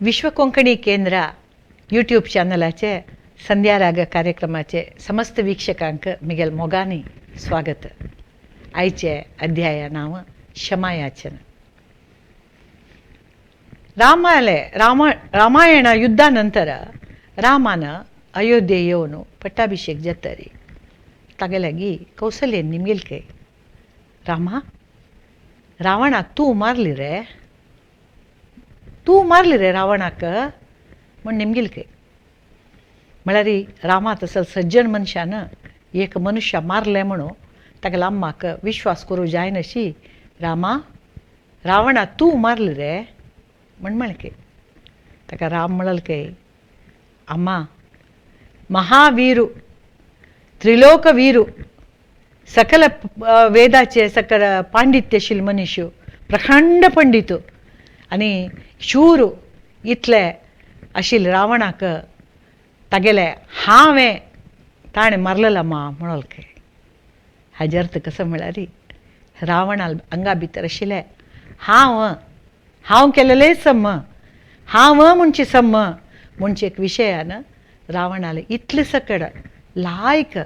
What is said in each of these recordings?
विश्व कोंकणी केंद्र यूट्यूब चॅनलाचे संध्या राग कार्यक्रमाचे समस्त वीक्षकांक मिगेल मोगानी स्वागत. आयचे अध्याया नांव क्षमायाचन. रामाले रामायण युद्धानंतर रामान अयोध्ये येवन पट्टाभिषेक जातरी तागेलागी कौसल्यन निमगेलके, रामा रावणाक तूं मारली रे, तूं मारली रे रावणाक म्हण निमगिलके. म्हळ्यार रामा तसो सज्जन मनशान एक मनुष्य मारलें म्हणून तागेल्या अम्माक विश्वास करूं जायनाशी रामा रावणा तूं मारली रे म्हण म्हणके. ताका राम म्हणल के, अम्मा महावीरू त्रिलोकवीरू सकल वेदाचे सकल पांडित्यशील मनीश प्रखंड पंडित आनी शूर इतले आशिल्ले रावणाक तागेले हांवें ताणें मारलेला मा म्हणोल के. हाजे अर्थ कसो म्हळ्यार रावणा आंगा भितर आशिल्ले हांव हांव केलेलें सम हांव म्हणचे सम म्हणचे एक विशयान रावणाले इतले सकड लायक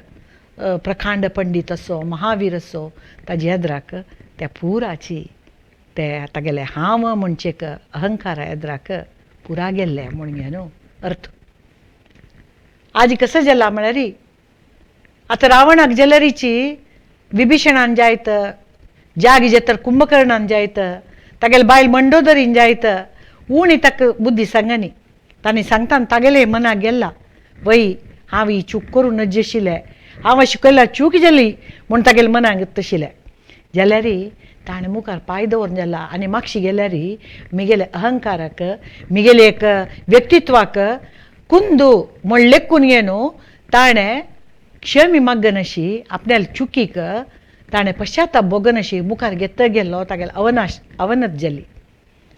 प्रखांड पंडीत असो महावीर असो ताजे एदराक त्या पुराची ते तागेले हांव म्हणचे एक अहंकारा एदराक पुरा गेल्ले म्हूण न्हू अर्थ. आज कसं जाला म्हळ्यार आतां रावणाक जाल्यारीची विभीषणान जायत, जाग जेतर कुंभकर्णान जायत, तागेले बायल मंडोदरीन जायत, उणी ताका बुद्धी सांगनी तांणी सांगता तागेले मनाक गेल्ला वय हांव ही चूक करूं नज आशिल्लें, हांव अशें केल्यार चूक जाली म्हूण तागेले मनाक तशिल्लें. जाल्यार ताणें मुखार पांय दवरून जाला आनी मागशी गेल्यार मिगेले अहंकाराक मिगेले एक व्यक्तित्वाक कुंदू म्हण लेखून न्हू ताणें क्षमी मागनाशी आपल्या चुकीक ताणें पश्चाताप भोगनाशी मुखार घेत गेल्लो तागेले अवनाश अवनत जाली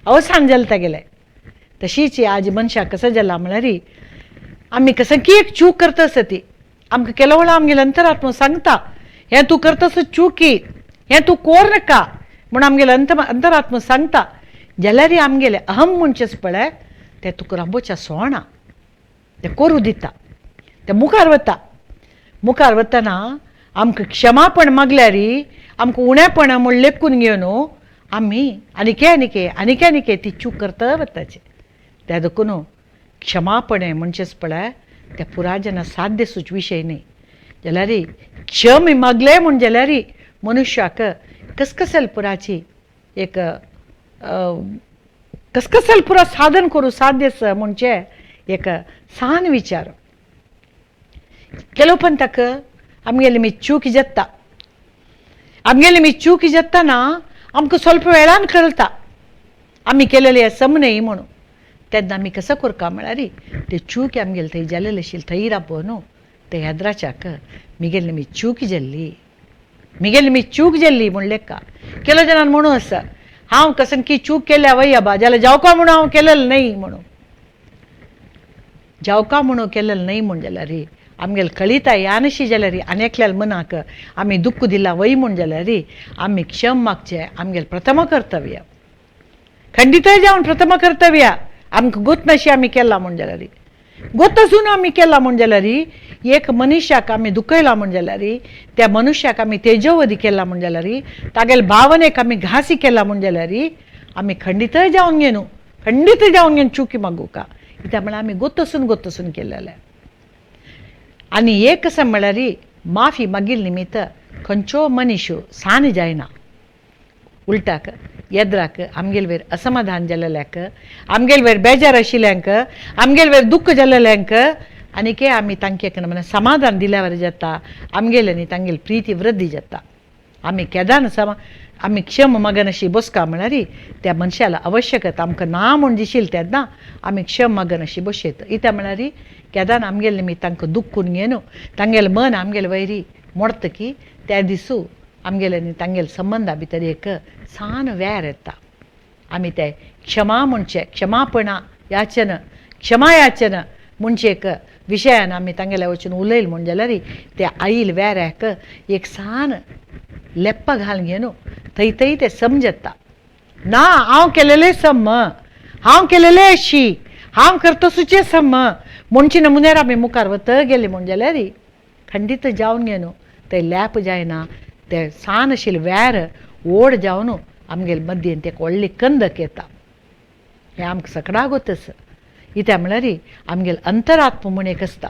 अवसान जालें तागेलें. तशीच आज मनशाक कसो जाला म्हळ्यार आमी कसं की एक चूक करता आसता ती आमकां केलो वेळा आमगेले अंतरात्मा सांगता हें तूं करता आसता चुकी, हें तूं कोर नाका म्हूण आमगेले अंतरात्मा सांगता. जाल्यार आमगेले अहम म्हणचेच पळय तें तुका रांबोच्या सोणा तें करूं दिता तें मुखार वता. मुखार वतना आमकां क्षमापण मागल्यार आमकां उणेपणां म्हूण लेखून घेवन आमी आनीके आनीके आनीके आनीके ती चूक करता वताची. त्या देखून क्षमापणें म्हणचेच पळय त्या पुरा जेन्ना साध्य सूच विशय न्ही. जाल्यार क्षम मागलें म्हूण जाल्यार मनुष्याक कसकसल पुराची एक कसकसल पुरा साधन करूं साध्य आसा म्हणचे एक सान विचार केलो पण ताका आमगेली मी चूक जाता. आमगेली मी चूक जाताना आमकां स्वल्प वेळान कळटा आमी केलेले सम न्हय म्हणून. तेन्ना आमी कसो करका म्हळ्यार ते चूक आमगेले थंय जालेले आशिल्ले थंय राबो न्हू ते हेद्राच्याक मिगेली मी चूक जाल्ली मिगेली मी चूक जाल्ली म्हूण लेखा. केलो जाणान म्हणून आसा हांव कसन की चूक केल्या वय आबा जाल्यार जावका म्हणून हांव केलेलें न्हय म्हणून. जावका म्हणून केलेलें न्हय म्हूण जाल्यार आमगेले कळिता यानशी जाल्यार आनी एकल्याल मनाक आमी दुख्ख दिला वय म्हूण जाल्यार आमी क्षम मागचें आमगेलें प्रथम कर्तव्य. खंडीतय जावन प्रथम कर्तव्य आमकां गोत नाशी आमी केला म्हूण जाल्यार गोत आसून आमी केला म्हूण जाल्यार एक मनुष्याक आमी दुखयला म्हूण जाल्यार त्या मनुष्याक आमी तेजोवधी केला म्हूण जाल्यार तागेले भावनेक आमी घासी केला म्हूण जाल्यार आमी खंडीतय जावन घेवन खंडीत जावन घेवन चुकी मागूका. कित्याक म्हळ्यार आमी गोत आसून गोत आसून केलेलें. आनी एक आसा म्हळ्यार माफी मागील निमित्त खंयचो मनीस सान जायना. उलटाक येद्राक आमगेल वयर असमाधान जालेल्यांक आमगेल वयर बेजार आशिल्ल्यांक आमगेल वयर दुख्ख जालेल्यांक आनीक आमी तांके म्हण समाधान दिल्यावर जाता आमगेले आनी तांगेली प्रिती वृद्धी जाता. आमी केदान समा आमी क्षम मगनशी बसका म्हळ्यार त्या मनशाला आवश्यकता आमकां ना म्हूण दिशील तेन्ना आमी क्षम मगनशी बसयत. इत्या म्हळ्यार केदान आमगेले निमित्त तांकां दुख्खून घेवन तांगेलें मन आमगेले वयरी मोडतकी त्या दिसू आमगेले आनी तांगेले संबंदा भितर एक सान वेर येता. आमी ते क्षमा म्हणचे क्षमापणा याचन क्षमा याचन म्हणचे एक विशयान आमी तांगेल्या वचून उलयल म्हूण जाल्यार ते आईल वेऱ्याक एक सान लेप्पा घालून घेवन थंय थंय ते समजता ना हांव केलेलें सम हांव केलेलें अशी हांव करता सुचें सम म्हणचे नमुन्यार आमी मुखार वत गेले म्हूण जाल्यार खंडीत जावन गे न्हू ते लॅप जायना, ते सान आशिल्ले वेर ओड जावन आमगेले मद्येन ते व्हडली कंदक येता. हें आमकां सगळ्या गोतस. कित्या म्हळ्यार आमगेले अंतरात्म म्हूण एक आसता,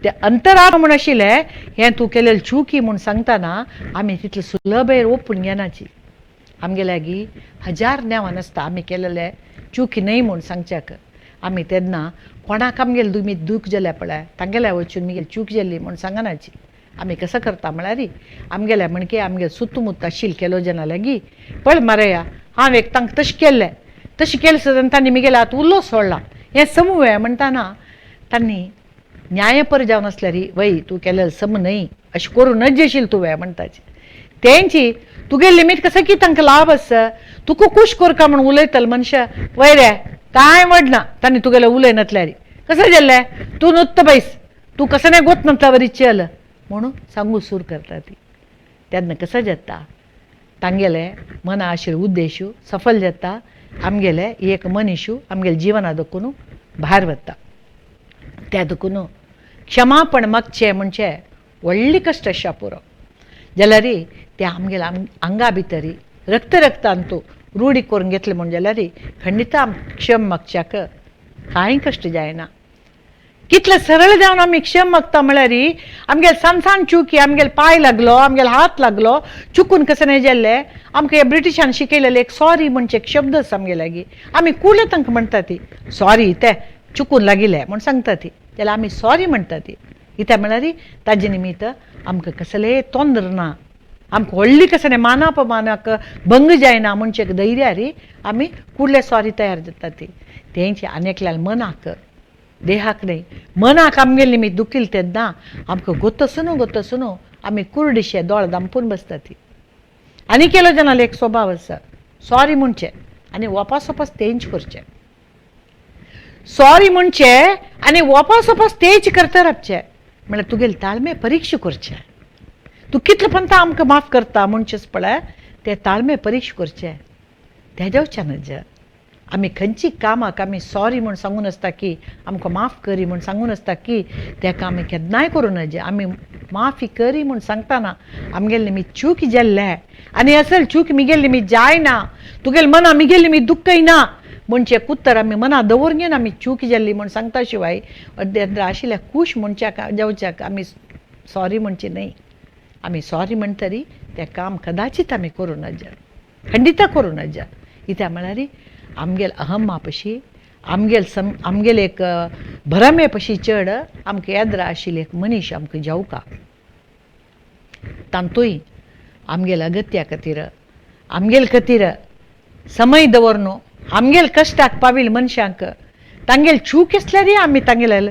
ते अंतरात्म म्हूण आशिल्लें हें तूं केलेलें चुकी म्हूण सांगतना आमी तितले सुलभेर ओपून घेनाची. आमगे लागीं हजार नेवान आसता आमी केलेले चुकी न्हय म्हूण सांगच्याक. आमी तेन्ना कोणाक आमगेले दुमी दूख जाल्या पळय तांगेल्या वचून मिगेली चूक जाली म्हूण सांगनाची. आमी कसो करता म्हळ्यार आमगेल्या म्हणके आमगेले सुत्तुमुत्त आशिल्ले केलो जना लागीं पळय मारया हांव एक तांकां तशें केल्लें, तशें केलें सुद्दां तांणी मिगेल्या हात उल्लो सोडला हें समूह म्हणटाना तांणी न्यायपर जावन आसल्यार वय तूं केलेलें सम न्हय अशें करूं नज आशिल्लें तुवें म्हणटाचे. तेंची तुगे लिमीट कसो की तांकां लाभ आसा, तुका खूश करका म्हूण उलयतले मनशां वय रे कांय वडना तांणी तुगेलें उलयनातल्यार कसें जाल्लें तूं नुत्त बैस तूं कसो नाही गोत नातल्या वरी चल म्हणून सांगू सूर करता ती. तेन्ना कसो जाता तांगेले मना आशिल्ले उद्देश सफल जाता, आमगेले एक मनीश आमगेले जिवना दखून भायर वता. त्या देखून क्षमापण मागचें म्हणजे व्हडली कश्ट आशा पुरो जाल्यार ते आमगेले आंगा भितरी रक्त रक्तान तूं रूढी करून घेतले म्हूण जाल्यार खंडित आम क्षम मागच्याक कांय कश्ट जायना. कितले सरळ जावन आमी क्षम मागता म्हळ्यार आमगेले सान सान चुकी आमगेले पांय लागलो आमगेले हात लागलो चुकून कशें न्हय जाल्लें आमकां ह्या ब्रिटिशान शिकयलेले एक सॉरी म्हणचे एक शब्द आसा आमगे लागीं, आमी कुले तांकां म्हणटा ती सॉरी ते चुकून लागिल्ले म्हूण सांगता ती, जाल्यार आमी सॉरी म्हणटा ती. कित्याक म्हळ्यार ताजे निमित्त आमकां कसलेय तोंद्र ना, आमकां व्हडली कसलें मानापमानाक भंग जायना म्हणचे एक धैर्यार आमी कुडले सॉरी तयार जाता ती. तेंचे आनी एकल्या मनाक देहाक न्हय मनाक आमगेले निमित्त दुखील तेन्ना आमकां गोतसून गोतसून आमी कुर्डीशे दोळे दामपून बसता ती. आनी केलो जाणाले एक स्वभाव आसा सॉरी म्हणचें आनी वापास वापास तेंच करचें, सॉरी म्हणचें आनी वापास वापास तेंच करता रावचें म्हळ्यार तुगेले ताळमे परिक्षा करचें, तूं कितले पंता आमकां माफ करता म्हणचेच पळय ते ताळमे परिक्षा करचें. तेज्या वच्यान आमी खंयची कामाक आमी सॉरी म्हूण सांगून आसता की आमकां माफ करी म्हूण सांगून आसता की तेका आमी केन्नाय करूं नजे. आमी माफी करी म्हूण सांगतना आमगेले निमित्त चूक जाल्ले आनी असल चूक मिगेले निमित्त जायना, तुगेले मना मिगेले निमित्त दुख्खय ना म्हणचे कुत्तर आमी मना दवरून घेवन आमी चूक जाल्ली म्हूण सांगता शिवाय अर्दे आशिल्ल्या खूश म्हणच्याक जावच्याक आमी सॉरी म्हणची न्हय. आमी सॉरी म्हणटरी तें काम कदाचीत आमी करूं नज, खंडिता करूं नज. कित्याक म्हळ्यार आमगेल अहम्मा पशी आमगेल सम आमगेल एक भरमे पशी चड आमकां याद्रा आशिल्ली एक मनीस आमकां जावका तांतूय आमगेल अगत्या खातीर आमगेल खातीर समय दवर न्हू आमगेल कश्टाक पाविल्ले मनशांक तांगेल चूक आसल्यारय आमी तांगेले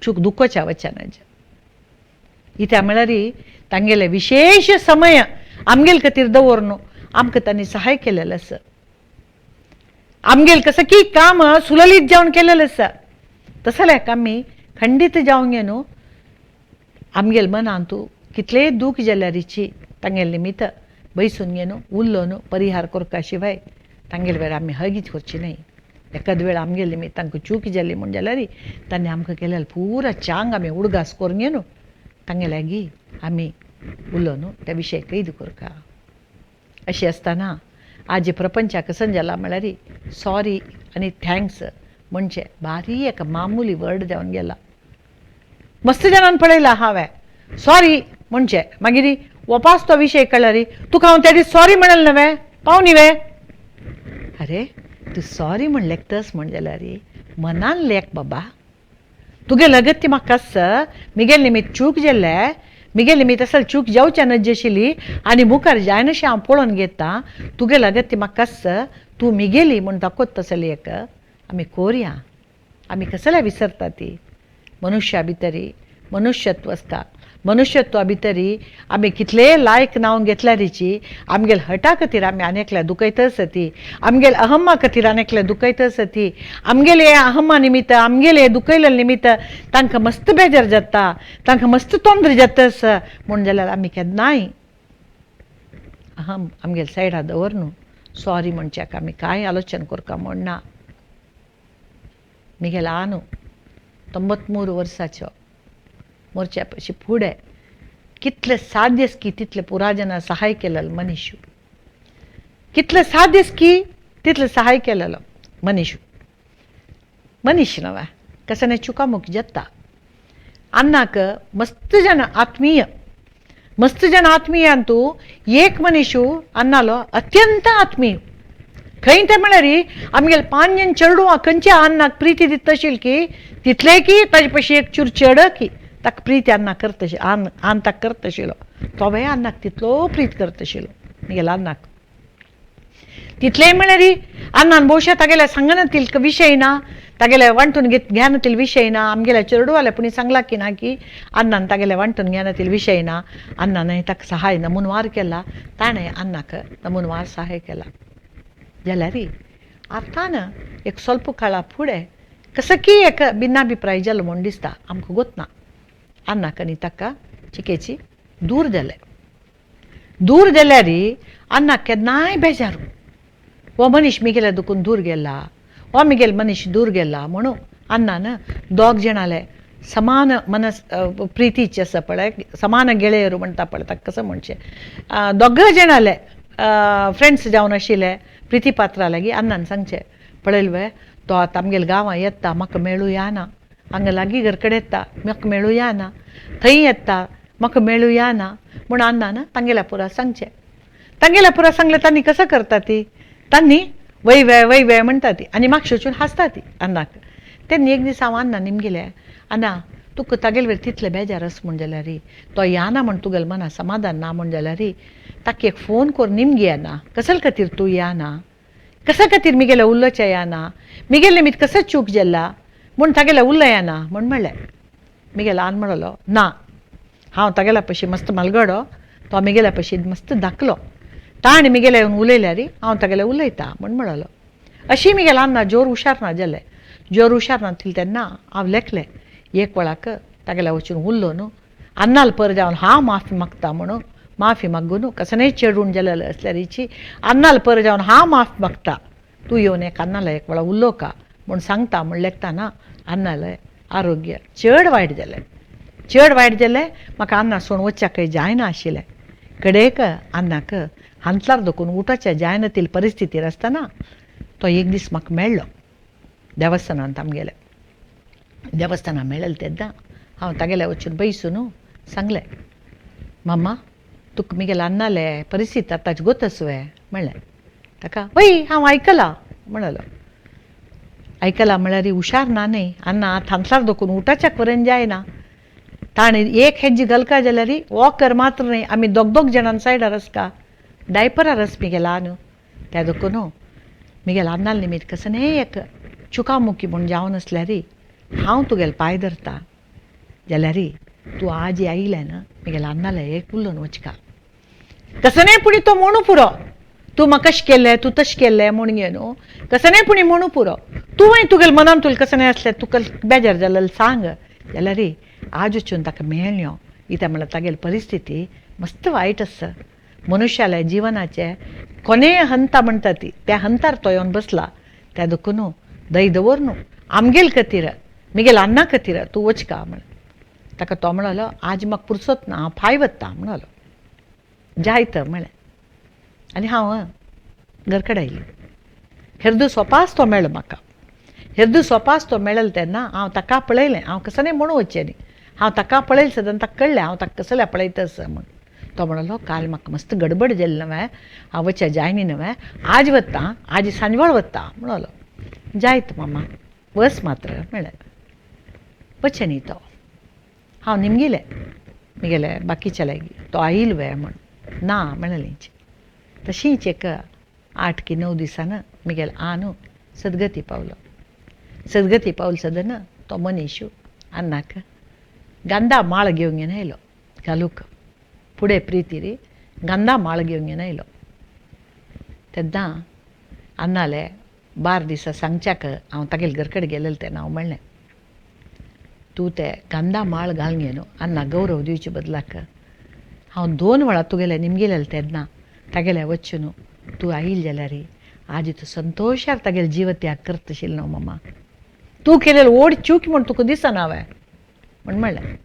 चूक दुखोच्या वचनाचे. कित्याक म्हळ्यार तांगेले विशेश समय आमगेल खातीर दवर न्हू आमकां तांणी सहाय केलेलें आसा, आमगेल कसं की काम सुललित जावन केलेलें आसा. तसल्याक आमी खंडीत जावन गे न्हू आमगेल मनांत कितलेय दूख जाल्यारीची तांगेले निमित्त बैसून गे न्हू उरलो न्हू परिहार करपा शिवाय तांगेले वेळ आमी हगीच करची न्हय. एकाद वेळ आमगेले निमित्त तांकां चूक जाली म्हूण जाल्यार तांणी आमकां केलेलें पुरा चांग आमी उडगास करून गे न्हू तांगे लागीं आमी उरलो न्हू त्या विशय कैद करका. अशें आसतना आज प्रपंचाक कसन जाला म्हळ्यार सॉरी आनी thanks म्हणजे बारीक एक मामुली वर्ड जावन गेला. मस्त जाणान पळयला हांवें सॉरी म्हणजे मागीर वपास तो विशय कळ्ळारी तुका हांव त्या दीस सॉरी म्हणलें न्हय पाव न्ही वे, अरे तूं सॉरी म्हण लेखतस म्हण जाल्यार मनान लेख बाबा, तुगे लगत ती म्हाका आसा मिगेल निमित्त चूक जाल्ले मिगेल निमित्त असल चूक जावच्या नज आशिल्ली आनी मुखार जायनाशें हांव पळोवन घेता तुगे लगत ती म्हाका आसा तूं मिगेली म्हूण दाखोत तसली एक आमी कोरया. आमी कसल्या विसरता ती मनुष्या भितरी मनुष्यत्व आसता, मनुष्यत्वा भितरी आमी कितलेय लायक नांव घेतल्यारीची आमगेल हटा खातीर आमी आनी एकल्या दुखयत आसती, आमगेल अहम्मा खातीर आनी एकल्या दुखयत आसती, आमगेले अहम्मा निमित्त आमगेले दुखयले निमित्त तांकां मस्त बेजार जाता, तांकां मस्त तोंद्र जाता आसा म्हूण जाल्यार आमी केन्नाय अहम आमगेल सायडा दवर न्हू सॉरी म्हणच्याक आमी कांय आलोचन करका म्हण ना. मिगेलो आनू 93 वर्साचो मोरच्या पशी फुडें कितले साध्यस की तितले पुराजना सहाय केलेलो मनीश, कितले साध्यस की तितले सहाय केलेलो मनीश. मनीश नव्हे कसं नाही चुकामुकी जाता. अन्नाक मस्त जन आत्मीय, मस्त जन आत्मीय अंतू एक मनीशू अन्नालो अत्यंत आत्मीय. खंय तें म्हळ्यार आमगेले 5 जण चेडवां खंयच्या अन्नाक प्रिती दिता की तितले की ताजे पशी एक चूर चेड की ताका प्रिती अन्नाक करतशी, आन ताका करतशिलो, तोवूय अन्नाक तितलो प्रीत करतशिलो मिगेल्या अन्नाक. तितलें म्हळ्यार अन्नान भोवशा तागेल्या सांगनातील विशय ना, तागेल्या वांटून घेनातील विशय ना. आमगेल्या चेडवाल्या पुणी सांगला की ना की अन्नान तागेल्या वांटून घेनातील विशय ना. अन्नानय ताका सहाय नमुनवार केला, ताणें अन्नाक नमुनवार सहाय केला. जाल्यार आतां एक स्वल्प काळा फुडें कसं की एक भिन्नाभिप्राय जालो म्हूण दिसता आमकां गोतना. अन्नाक आनी ताका चिकेची दूर जाले. दूर जाल्यार अन्नाक केन्नाय बेजारू, हो मनीस मिगेल्या दुखून दूर गेला, हो मिगेल मनीस दूर गेला म्हणून अन्नान दोग जाणाले समान मनस प्रितीचे आसा पळय, समान ಗೆಳೆಯರು म्हणटा पळय ताका कसं म्हणचें, दोग जाणाले फ्रेंड्स जावन आशिल्ले प्रिती पात्रा लागीं अन्नान सांगचें, पळयल वे तो आतां आमगेल्या गांवां येता म्हाका मेळूया ना, हांगा लागीं घर कडेन येता म्हाका मेळूया ना, थंय येता म्हाका मेळूया ना म्हूण अन्नान तांगेल्या पुरा सांगचें. तांगेल्या पुरा सांगलें तांणी कसं करता ती, तांणी वय वे वय वे म्हणटा ती आनी मागशे वचून हांसता ती अन्नाक. तेन्ना एक दीस हांव अन्ना निमगेलें, अन्ना तुका तागेले वयर तितले बेजार आसा म्हूण जाल्यार, तो येना म्हूण तुगेलें मना समाधान ना म्हूण जाल्यार ताका एक फोन करून निमगी येना, कसले खातीर तूं येना, कसा खातीर मिगेले उलोवचें येना, मिगेले निमित्त कसं चूक जाला म्हूण तागेले उलो येना म्हूण म्हणलें. मिगेलो आन म्हणलो ना, हांव तागेल्या पशी मस्त मलगडो, तो मिगेल्या पशी मस्त धाकलो, ताणें मिगेले येवन उलयल्यार हांव तागेले उलयता म्हूण म्हणलो. अशी मिगेलो अन्ना जोर हुशार ना जालें. जोर हुशार ना तितलें तेन्ना हांव लेखलें एक वेळाक तागेल्या वचून उरलो न्हू, अन्नाल पर जावन हांव माफी मागता म्हणून माफी मागून कसलेंय चेडून जालेलें आसल्यारीची अन्नाल पर जावन हांव माफी मागता, तूं येवन एक अन्नाला एक वेळा उलोवका म्हूण सांगता म्हूण लेखतना अन्नालें आरोग्य चड वायट जालें. चड वायट जालें, म्हाका अन्ना सोडून वचच्याकय जायना आशिल्लें. कडेक अन्नाक हांतलार दखून उठोवच्या जायना ती परिस्थितीर आसतना तो एक दीस म्हाका मेळ्ळो देवस्थानांत. आमगेले देवस्थानां मेळ्ळें तेन्ना हांव तागेल्या वचून बैसून सांगलें, मामा तुका मिगेले अन्नाले परिस्थिती आतांच गोत वे म्हणलें. ताका वय हांव आयकलां म्हणलो. आयकलां म्हळ्यार हुशार ना न्हय, अन्ना हांतलार दखून उठोवच्याक पर्यंत जायना. ताणें एक हेजी घालका जाल्यार वॉकर मात्र न्हय, आमी दोग दोग जाणां सायडार आसका डायपरार आस मिगेला न्हू. त्या देखून मिगेला अन्नाल निमित्त कसं न्हय एक चुकामुकी म्हूण जावन आसल्यार हांव तुगेले पांय धरता जाल्यार तूं आज आयलें न्हू मिगेल्या अन्नाले एक उलोवन वचका, कसं न्हय पुणी तो म्हणू पुरो, तूं म्हाका कशें केलें तूं तशें केलें म्हूण गे न्हू, कसं न्हय पुणी म्हणू पुरो, तूं मागीर तुगेले मनान तुका कसं न्हय आसलें तुका बेजार जालें सांग जाल्यार आज वचून ताका मेळ्ळो. कित्याक म्हणल्यार तागेली परिस्थिती मस्त वायट आसा. मनुष्याल्या जिवनाचे कोणेय हंता म्हणटा ती त्या हंतार तो येवन बसला. त्या देखून दय दवर न्हू आमगेल खातीर मिगेल अन्ना खातीर तूं वचका म्हण. ताका तो म्हणलो आज म्हाका पुरसत ना, हांव फाय वता म्हणलो. जायत म्हळें आनी हांव घर कडेन आयली. हेरदू सोपास तो मेळ्ळो म्हाका. हेरदू सोपास तो मेळ्ळो तेन्ना हांव ताका पळयलें, हांव कसं न्हय म्हणून वचचें न्ही, हांव ताका पळयलें सदां ताका कळ्ळें हांव ताका कसल्या पळयता आसा म्हूण. तो म्हणलो काल म्हाका मस्त गडबड जाली न्हय, हांव वचच्या जायनी न्हय, आज वता, आज सांजवेळ वता म्हणलो. जायत मामा वस मात्र म्हणलें. वचें न्ही तो, हांव निमगिलें मिगेले बाकीच्या लागीं तो आयल वे म्हूण ना म्हणलें. तशीच एक 8 की 9 दिसान मिगेल आनू सदगती पावलो. सदगती पावल सदन तो मनीश अन्नाक गंधा माळ घेवन घेवन आयलो घालूक फुडें प्रितीरी गंधा माळ घेवन घेवन आयलो. तेन्ना अन्नाले 12 दिसा सांगच्याक हांव तागेले घर कडेन गेलेलें तेन्ना हांव म्हणलें, तूं ते गंधा माळ घालून घे न्हू अन्ना गौरव दिवचे बदलाक, हांव 2 वेळा तुगेले निमगेलेलें तेन्ना तागेले वचून न्हू तूं आयिल्लें जाल्यार आज तूं संतोशार तागेले जीवत्याग करतशिल्लो न्हू मामा. तूं केलेलं ओड चूक म्हूण तुका दिसना वे म्हण म्हणलें.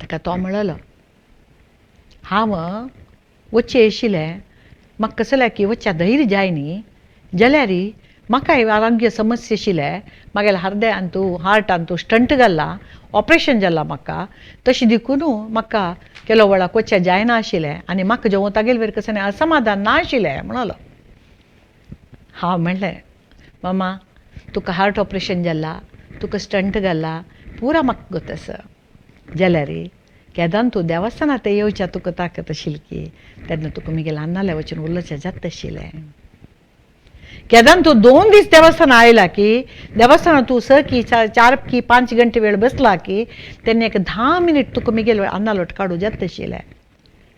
ताका तो म्हणलो हांव वचचें आशिल्लें म्हाका कसलें की वचच्या धैर्य जाय न्ही जाल्यार म्हाका आरोग्य समस्या आशिल्लें, म्हागेल्या हृदयांतू हार्टांतू स्टंट घाल्ला, ऑपरेशन जालां म्हाका, तशें देखून म्हाका केलो वेळाक वचचें जायना आशिल्लें आनी म्हाका जेवण तागेले वयर कसलें असमाधान ना आशिल्लें म्हणलो. हांव म्हणलें मामा तुका हार्ट ऑपरेशन जालां, तुका स्टंट घाला, पुरा म्हाका गोत आसा, जाल्यार केदान तूं देवस्थानां तें येवच्या तुका ताकद आशिल्ली की तेन्ना तुका म्हगेल्या अन्नाल्या वचून उलोवचें जाता आशिल्लें. केदान तूं 2 दीस देवस्थानां आयला की देवस्थानां तूं 6 की 4 की 5 घंटे वेळ बसला की तेन्ना एक 10 मिनीट तुका म्हगेले अन्ना लोट काडूं जाता आशिल्लें.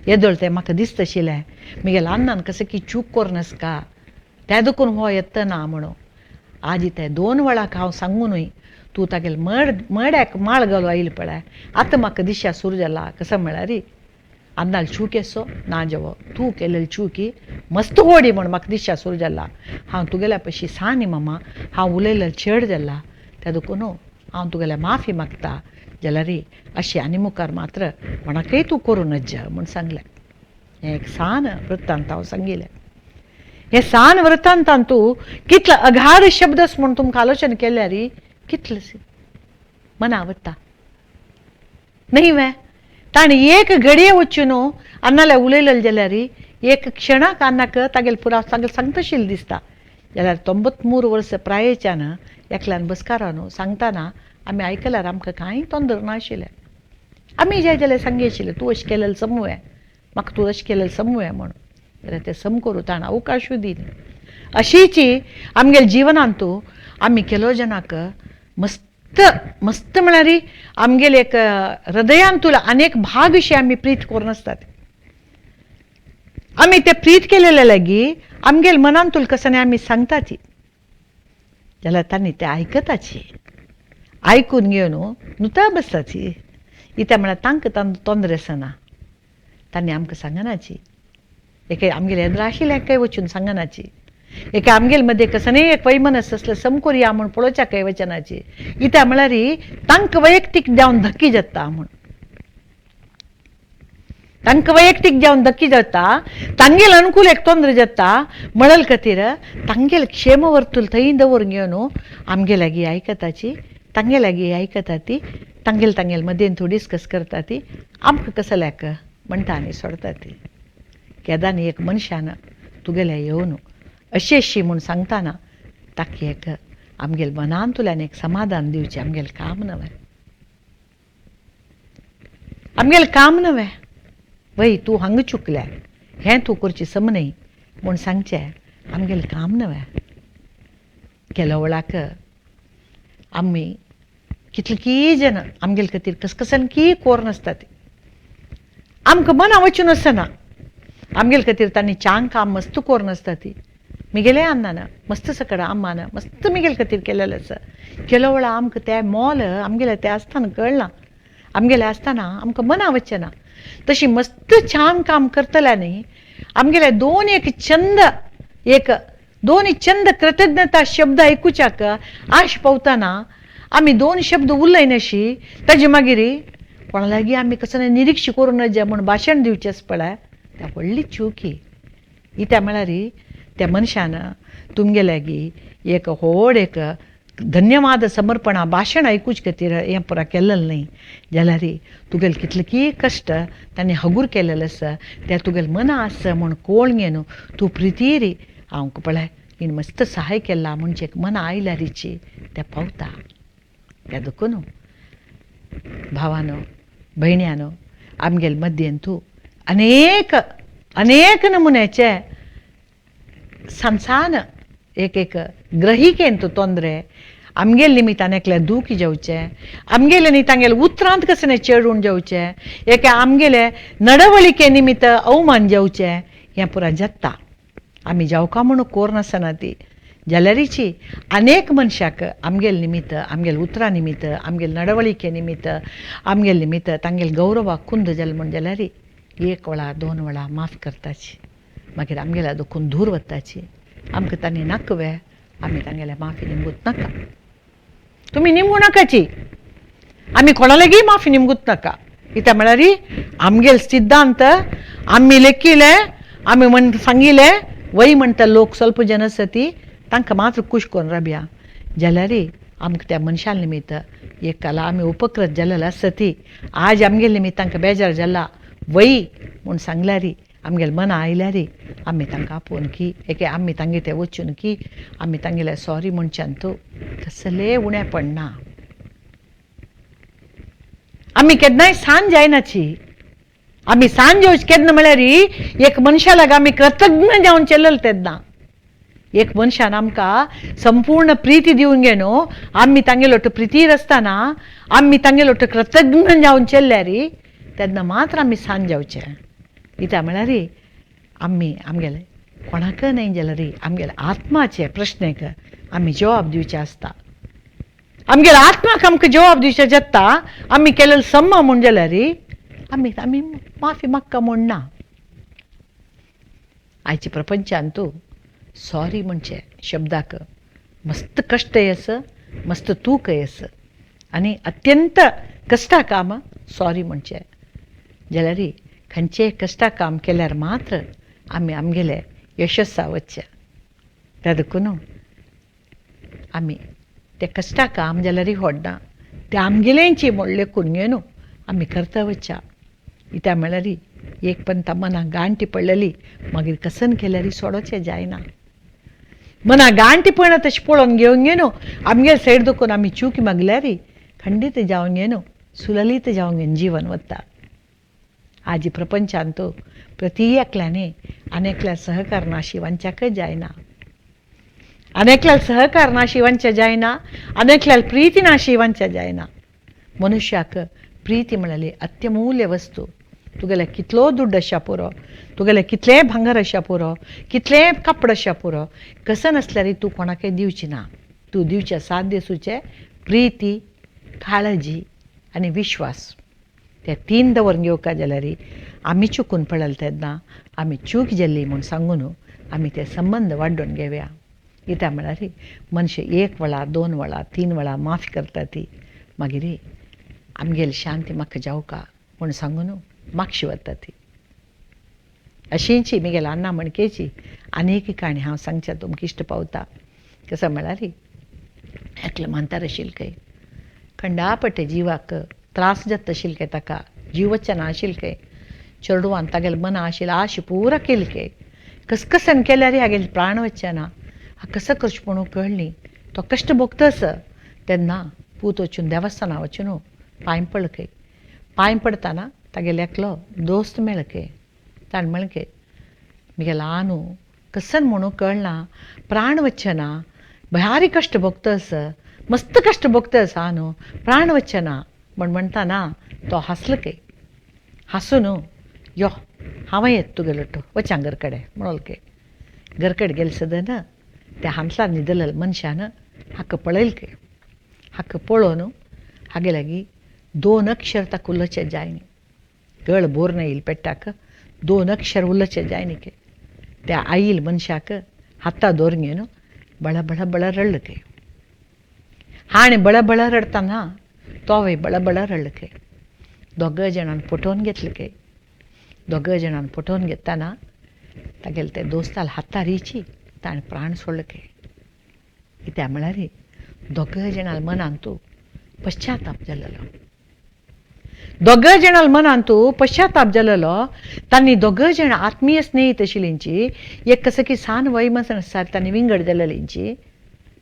येदोळ तें म्हाका दिसता आशिल्लें म्हगेल्या अन्नान कशें की चूक करून त्या देखून हो येतना म्हणून. आजी ते 2 वेळाक हांव सांगूनय तूं तागेले मड्याक माळ घालूं आयली पळय, आतां म्हाका दिशा सुरू जाला. कसो म्हळ्यार अन्नाल चूक येसो ना जेवो तूं केलेली चूकी मस्त होडी म्हूण म्हाका दिशा सुरू जाला. हांव तुगेल्या पशी सान मामा, हांव उलयलें चड जाला, त्या देखून हांव तुगेल्या माफी मागता, जाल्यार अशें आनी मुखार मात्र कोणाकय तूं करूं नज म्हूण सांगलें. हें एक सान वृत्तांत हांव सांगिल्लें. हे सान वृत्तांतान तूं कितलो अगाध शब्दस म्हूण तुमकां आलोचन केल्यार कितलें मना वता न्ही वे. ताणें एक घडये वचून अन्नाल्या उलयलें जाल्यार एक क्षणाक अन्नाक तागेले पुराव तागेले सांगताशिल्लें दिसता. जाल्यार 93 वर्सां प्रायेच्यान एकल्यान बसकारान सांगतना आमी आयकल्यार आमकां कांय तोंदर नाशिल्लें. आमी जाय जाल्यार सांगी आशिल्लें तूं अशें केलेलें समूय म्हाका तूं अशें केलेलें समूय म्हूण, जाल्यार तें सम करूं ताणें अवकाशूय दिली. अशीची आमगेल्या जिवनांत आमी केलो जनाक मस्त मस्त म्हळ्यार आमगेले एक हृदयांतूल अनेक भाग अशे आमी प्रीत करून आसतात. आमी ते प्रीत केलेले लागीं आमगेले मनांतूल कसो आमी सांगताची, जाल्यार तांणी ते आयकताची, आयकून घेवन नुता बसताची. इत्या म्हळ्यार तांकां तोंदर आसना, तांणी आमकां सांगनाची, एके आमगेले येद्रा आशिल्ले काय वचून सांगनाची, एके आमगेले मदें कसलें एक वैमनस आसलें सम करुया म्हूण पळोवच्या काय वचनाची. इत्या म्हळ्यार तांकां वैयक्तीक जावन धक्की जाता म्हूण, तांकां वैयक्तीक जावन धक्की जाता, तांगेल अनुकूल एक तोंद्र जाता म्हणल खातीर तांगेल क्षेम वर्तूल थंय दवरून घेवन आमगे लागीं आयकताची, तांगे लागीं आयकता ती, तांगेल तांगेल मदेन थोडी डिस्कस करता ती, आमकां कसल्याक म्हणटा आनी सोडटा ती. केदानी एक मनशान तुगेले येवन अशी अशी म्हूण सांगतना ताका एक आमगेले मनांतल्यान एक समाधान दिवचें आमगेलें काम नवें, आमगेलें काम नवें. वय तूं हांगा चुकल्या, हें तूं करचें सम न्हय म्हूण सांगचें आमगेलें काम नवें. केलो वेळाक आमी कितले जन आमगेले खातीर कसकसान की कोर नासता ती, आमकां मना वचून आसना आमगेले खातीर तांणी चांग काम मस्त कोर नासता ती. मिगेले अन्नान मस्त सकड अम्मान मस्त मिगेले खातीर केलेलें आसा. केलो वेळा आमकां तें मोल आमगेलें तें आसतना कळना, आमगेलें आसतना आमकां मना वचना. तशी मस्त छान काम करतल्यांनी आमगेले दोन एक छंद एक दोन छंद कृतज्ञता शब्द आयकुच्याक आश पावतना आमी 2 शब्द उलयनाशी ताजे मागीर कोणा लागीं आमी कसलें निरीक्ष करूं नजे म्हूण भाशण दिवचें पळय, त्या व्हडली चुकी. इत्या म्हळ्यार त्या मनशान तुमगे लागीं एक व्हड एक धन्यवाद समर्पणा भाशण आयकुचे खातीर हें पुरा केलेलें न्हय, जाल्यार तुगेले कितले की कश्ट तांणी हगूर केलेलें आसा तें तुगेलें मना आसा म्हूण कोळ घेवन तूं प्रितीर हांव पळय हिणें मस्त सहाय केला म्हणजे एक मना आयल्यारीची तें पावता. त्या देखून भावानो भयण्यानो आमगेले मद्येन तूं अनेक अनेक नमुन्याचे सान सान एक एक ग्रहिकेन तूं तोंदरे आमगेले निमित्तान एकल्या दुखी जावचें, आमगेले न्ही तांगेले उतरांत कसलें चेडून जावचें, एके आमगेले नडवळिके निमित्त अवमान जावचें, हें पुरा जाता. आमी जावका म्हणून कोर नासना ती, जाल्यारीची अनेक मनशाक आमगेले निमित्त आमगेले उतरां निमित्त आमगेले नडवळिके निमित्त आमगेले निमित्त तांगेले गौरवाक कुंद जालें म्हूण जाल्यार 1 वेळा 2 वेळा माफ करताची, मागीर आमगेल्या दुखून दूर वताची. आमकां तांणी नाका वे, आमी तांगेल्या माफी निमगूत नाका. तुमी निमगू नाकाची, आमी कोणालागी माफी निमगूत नाका. कित्याक म्हळ्यार आमगेल सिद्धांत आमी लेखिले, आमी म्हण सांगिले वय म्हणटा लोक स्वल्प जन आसा ती तांकां मात्र खूश करून राबया जाल्यार आमकां त्या मनशा निमित्त एक काला आमी उपकृत जालेले आसा ती आज आमगेले निमित्त तांकां बेजार जाला वय म्हूण सांगल्यार आमगेले मना आयल्यार आमी तांकां आपोवन की एके आमी तांगे ते वचून की आमी तांगेले सॉरी म्हणच्यान तूं कसलें उणें पडना. आमी केन्नाय सांज जायनाची. आमी सांज जेवचे केन्ना म्हळ्यार एक मनशा लागीं आमी कृतज्ञ जावन चलल तेन्ना एक मनशान आमकां संपूर्ण प्रिती दिवन गे न्हू, आमी तांगेलो प्रितीर आसतना आमी तांगेलो कृतज्ञ जावन चल्ल्यार तेन्ना मात्र आमी सांज जावचें. कित्याक म्हळ्यार आमी आमगेले कोणाक न्हय जाल्यार आमगेले आत्माचे प्रश्नेक आमी जवाब दिवचे आसता. आमगेले आत्माक आमकां जवाब दिवचे जाता. आमी केलेले सम्मा म्हूण जाल्यार आमी आमी माफी मागका म्हूण ना. आयच्या प्रपंचान तूं सॉरी म्हणचे शब्दाक मस्त कश्टय आसा, मस्त तूकय आसा आनी अत्यंत कश्टा काम सॉरी म्हणचे जाल्यार खंयचेय कश्टा काम केल्यार मात्र आमी आमगेले यशस्सा वचचें. त्या देखून आमी ते कश्टा काम जाल्यार व्हडना ते आमगेलेंची म्हूण लेखून घेवन आमी करता वचच्या. कित्याक म्हळ्यार एक पंता मनाक गांठी पडलेली मागीर कसन केल्यार सोडोचें जायना. मनाक गांठी पडना तशें पळोवन घेवन घेवन आमगेले सायड दुखून आमी चूक मागल्यार खंडीत जावन घेवन सुललीत जावन घेवन जिवन वता. आजी प्रपंचांत प्रती एकल्याने आनी एकल्या सहकार नाशी वांच्याकय जायना, आनी एकल्याक सहकार नाशी वांच्या जायना, आनी एकल्याक प्रिती नाशी वांच्या जायना. मनुष्याक प्रिती म्हळ्यार अत्यमूल्य वस्तू. तुगेले कितलो दुड्ड आशा पुरो, तुगेले कितलें भांगर आशा पुरो, कितलें कापड आशा पुरो, कसं नासल्यार तूं कोणाकय दिवची ना. तूं दिवचे साथ दिसूचे प्रिती, काळजी आनी विश्वास ते तीन दवरून घेवका जाल्यार आमी चुकून पडले तेन्ना आमी चूक जाल्ली म्हूण सांगून आमी ते संबंद वाडोवन घेवया. कित्याक म्हळ्यार मनशां एक वेळा, दोन वेळा, तीन वेळा माफी करता ती मागीर आमगेली शांती म्हाका जावका म्हूण सांगून मागशी वता ती. अशींची म्हगेल्या अण्णा मणकेची आनी एक काणी हांव सांगच्या तुमकां इश्ट पावता. कसो म्हळ्यार एकलें म्हातार आशिल्लें खंय खंडापटे जिवाक त्रास जाता आशिल्लें खंय, ताका जीव वचना आशिल्लें खंय. चेडवान तागेले मना आशिल्ली आश पुरा केली खंय, कसकसन केल्यार हागेले प्राण वचना. हा कसो करचें म्हणून कळ्ळी तो कश्ट भोगतास तेन्ना पूत वचून देवस्थाना वचून पांय पडलो खंय. पांय पडटाना तागेलो एकलो दोस्त मेळ्ळो खंय. ताणें म्हणलें खंय म्हगेलो आनू कसन म्हणून कळना, प्राण वचना, भारी कश्ट भोगतास, मस्त कश्ट भोगतास आनू, प्राण वचना म्हण म्हणटाना तो हांसलो खंय. हांसून यो हांव येत तुगेलो तो वच घर कडेन म्हणोल खंय. घर कडेन गेले सदन त्या हांसला न्हिदलेल्या मनशान हाका पळयलें खंय. हाका पळोवन हागे लागीं दोन अक्षर ताका उलोवचें जाय न्ही, गळ बोर येयले पेट्टाक दोन अक्षर उलोवचें जाय न्ही खंय. त्या आईल मनशाक हाता दवरून घेवन बळ बळ बळ रडलो खंय. हाणें बळ बळ रडटना तोवय बळ बळ रडलो खंय. दोग जाणान पटोवन घेतलें खंय. दोग जाणान पटोवन घेतना तागेले ते दोस्ताल हातार रिची ताणें प्राण सोडलो खंय. कित्याक म्हळ्यार दोग जाणां मनांत पश्चाताप जालेलो, दोग जाणां मनांत पश्चाताप जालेलो. तांणी दोग जाणां आत्मीय स्नेहीत आशिल्लींची एक कसं की सान वय आसता तांणी विंगड जालेलींची.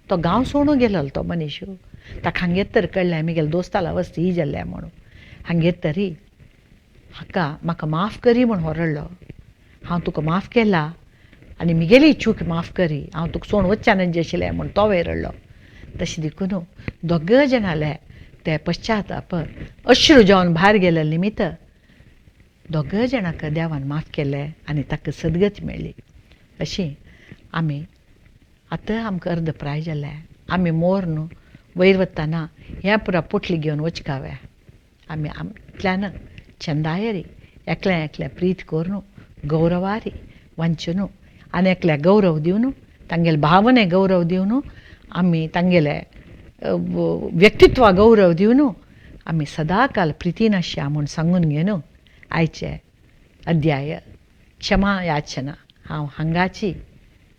तो गांव सोडून गेलेलो तो मनीस. ताका हांगेर तर कळ्ळें म्हगेले दोस्ताला वस्ती ही जाल्ल्या म्हणून. हांगेर तरी हाका म्हाका माफ करी म्हूण हो रडलो. हांव तुका माफ केला आनी म्हगेली चूक माफ करी, हांव तुका सोडून वचचें नजे आशिल्लें म्हूण तोवय रडलो. तशें देखून दोग जाणांले ते पश्चाताप अश्रू जावन भायर गेले निमित्त दोग जाणांक देवान माफ केलें आनी ताका सदगत मेळ्ळी. अशी आमी आतां आमकां अर्द प्राय जालें. आमी मोर न्हू वयर वतना हें पुरा पोटली घेवन वचकावे. आमी इतल्यान चंदायरी एकल्या एकल्या प्रीत करून गौरवारी वांचून आनी एकल्या गौरव दिवन तांगेले भावने गौरव दिवन आमी तांगेले व्यक्तित्वा गौरव दिवन आमी सदांकाल प्रितीन आसया म्हूण सांगून घेवन आयचे अध्याय क्षमा याचना हांव हांगाची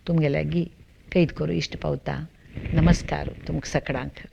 तुमगे लागीं कैद करूं इश्ट पावता. नमस्कार तुमकां सगळ्यांक.